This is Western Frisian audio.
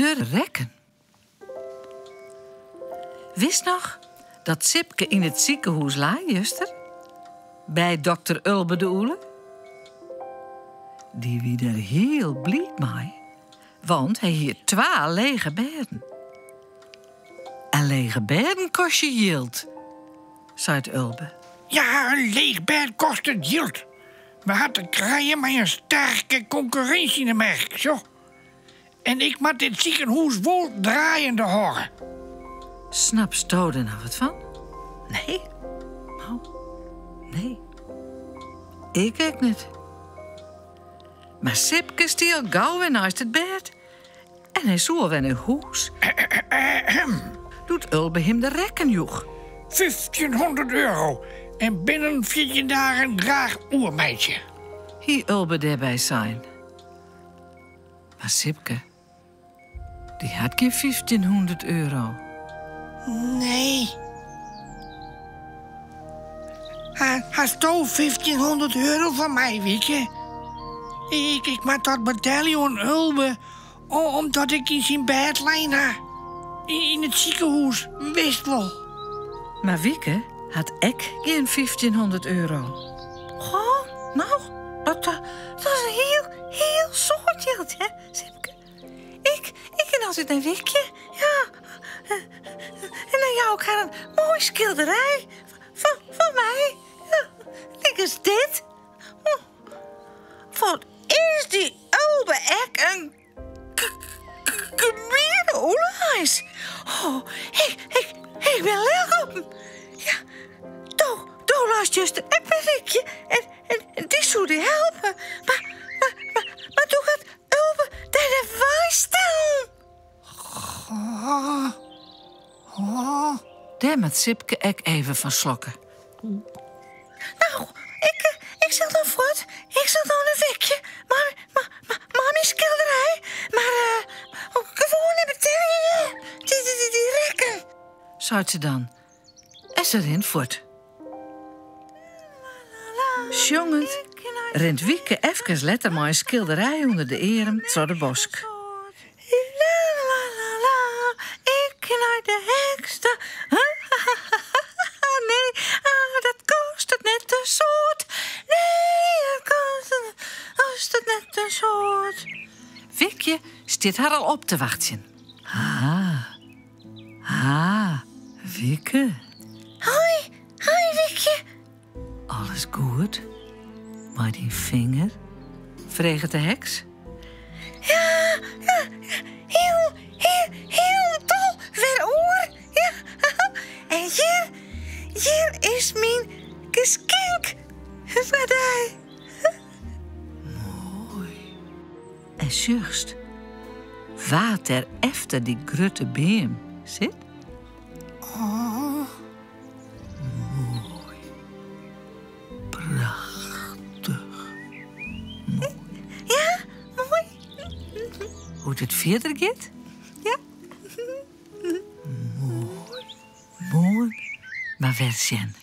De rekken. Witst noch dat Sipke yn it sikehûs lei juster? By dokter Ulbe de Oele? Dy wie der hiel bliid mei, want hy hie twa lege bêden. En lege bêden kostje jild, seit Ulbe. Ja, in leech bêd kostet jild. We ha te krijen mei in sterke konkurrinsje yn de merk, sjoch. En ik moat dit sikehûs wol draaiende hâlde. Snapsto der noch wat fan? Nee? No, nee. Ik ek net. Mar Sipke stie al gau wer neist it bêd. En hy soe al wer nei hûs. Doe't Ulbe him de rekken joech. 1500 euro en binnen 14 dagen graach oermeitsje. Hie Ulbe dêrby sein. Mar Sipke, dy hat gjin 1500 euro. Nee. Hasto 1500 euro foar my, Wieke? Ik, ik moat dat betelje oan Ulbe, omdat ik yn syn bêd lein ha. Yn it sikehûs, witst wol. Mar Wieke hat ek gjin 1500 euro. Goh, no, dat, dat is in hiel, hiel soad jild, hè, Sipke? Ik, ik kin altyd nei Wikje, ja. En dan jou ik har in moai skilderij fan, fan my. Ja, lykas dit. Wat is dy Ulbe ek in gemiene oele eins. Oh, ik, ik, ik bin lilk op him. Ja, do, do leist juster ek by Wikje en, en, en dy soe dy helpe. Mar, mar, mar, mar doe hat Ulbe dy de wei stellen. Oh, oh. Dêr moat Sipke ek even fan slokke. Nou, ik, ik sil dan fuort. Ik sil dan nei Wikje. Mar, mar, mar, mei myn skilderij. Mar uh, gewoan net betelje, dy, dy, dy, dy rekken. Seit se dan. En se rint fuort. Sjongend rint Wieke efkes letter mei in skilderij ûnder de earm troch de bosk. La la la la, ik kin nei de heks ta. Nee, ah, dat kostet net in soad. Nee, dat kostet, kostet net in soad. Wikje stiet har al op te wachtsjen. Ha, ha, Wieke. Hoi, hoi Wikje. Alles goed mei dyn finger? Freget de heks. Ja, ja, hiel, hiel, hielendal wer oer. Ja. En hjir, hjir is myn geskink foar dy. Moai. En sjochst wa't der efter dy grutte beam sit? Oh. Moai. Prachtich. Moai. Ja, moai. Hoe't it fierder giet? Ja. Moai. Moarn mar wer sjen.